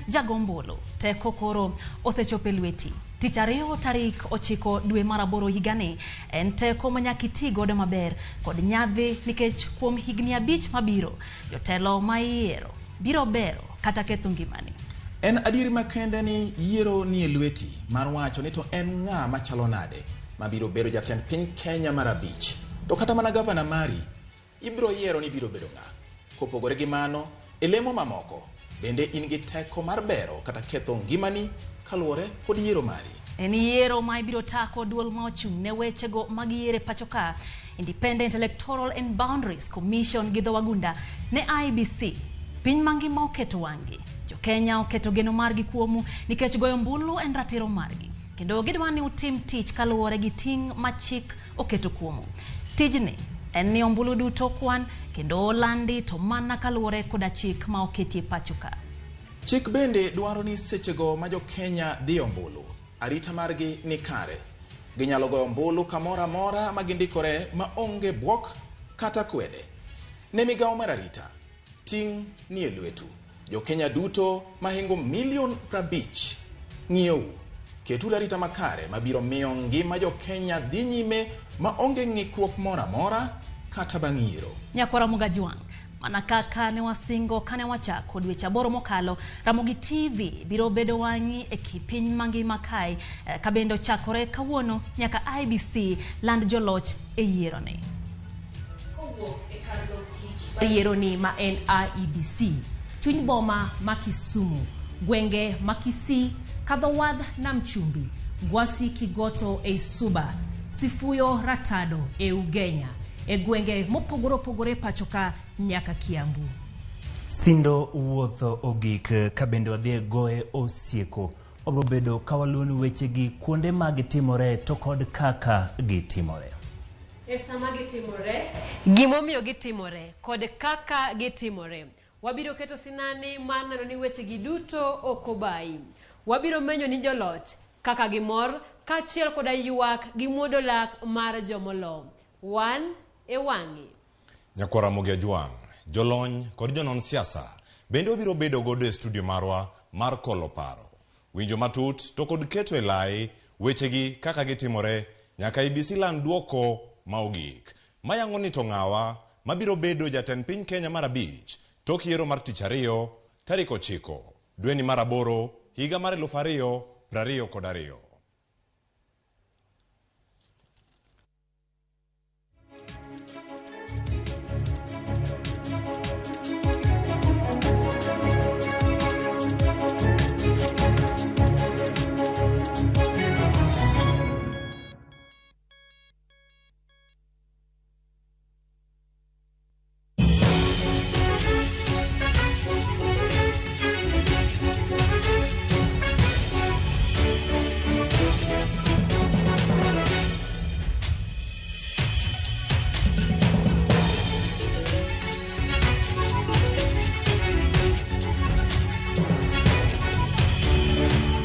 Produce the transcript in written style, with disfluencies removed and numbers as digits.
jagombulu, teko koro osechopo e lweti. Tich ariyo tarik 9 dwe mar 8 higani en teko ma nyaka iti godo maber kod nyadhi nikech kuom higni 5 mabiro, jotelo ma iyiero biro bero kata ketho ngimani. En adieri makende ni yiero nie lweti mar wacho ni to en ng'a machalo nade mabiro bedo jatend piny Kenya mar 5. To kata mana gavana mari ibiro yiero ni biro bedo ng'a. Kopogore gi mano, e lemo mamoko bende in gi teko mar bero kata ketho ngimani kaluwore kod yiero mari. En yiero ma ibiro tako duol ma ochung' ne wechego mag yiero e pacho ka, Independent Electoral and Boundaries Commission gi dho wagunda ne IEBC. Piny mangima oketo wang'gi. Jo Kenya oketo geno margi kuomu nikech goyo ombulu en ratiro margi. Kendo gidwa ni utim tich kaluwore gi ting' ma chik oketo kuomu. Tijni en ni ombulu duto kwan kendo olandi to mana kaluwore koda chik ma oketie pacho ka. Chik bende dwaro ni sechego ma jo Kenya dhi ombulu, arita margi ni kare. Ginyalo goyo ombulu kamoro amora ma gindikore ma onge bwok kata kwede. Ne migawo mar arita, ting' nie lwetu. Jo Kenya duto mahingo milion 50 ng'iyou. Keturu arita makare mabiro miyo ngima jo Kenya dhi nyime ma onge ng'ikruok moro amora kata bang' yiero. Nyakwara Mugajwang', mana kaka ne wasingo kane wachako dweche 8 mokalo, Ramogi TV biro bedo wang'i e piny mangima kae, ka bende ochakore kawuono nyaka IEBC land joloch e yieroni. Kowuok e kar lok tich mar yieroni ma en IEBC, chuny boma ma Kisumu, gwenge ma Kisii, kadho wadh Nam Chumbi, Gwasi Kigoto ei Suba, Sifuyo Ratado e Ugenya, e gwenge mopogore opogore pacho ka nyaka Kiambu. Sindo wuotho ogik ka bende wadhi e goye osieko. Wabiro bedo ka waluwo ni wechegi kuonde ma gitimore to kod kaka gitimore. E sama gitimore, gimomiyo gitimore, kod kaka gitimore. Wabiro keto sinani mar neno ni wechegi duto ok obayi. Wabiro menyo ni joloch kaka gimor kaachiel koda ywak gi muodo lak mar jomolo. Wan e wang'i. Nyakwar Ramogi Ajwang', jolony kod jonon siasa bende wabiro bedo godo e studio marwa mar kolo paro. Winjo matut to kod keto e lai wechegi kaka gitimore nyaka IEBC land duoko ma ogik. Mayango ni to ng'awa mabiro bedo jatend piny Kenya mar 5 tok yiero mar tich ariyo tarik 9 dweni mar 8 higa mar 2022.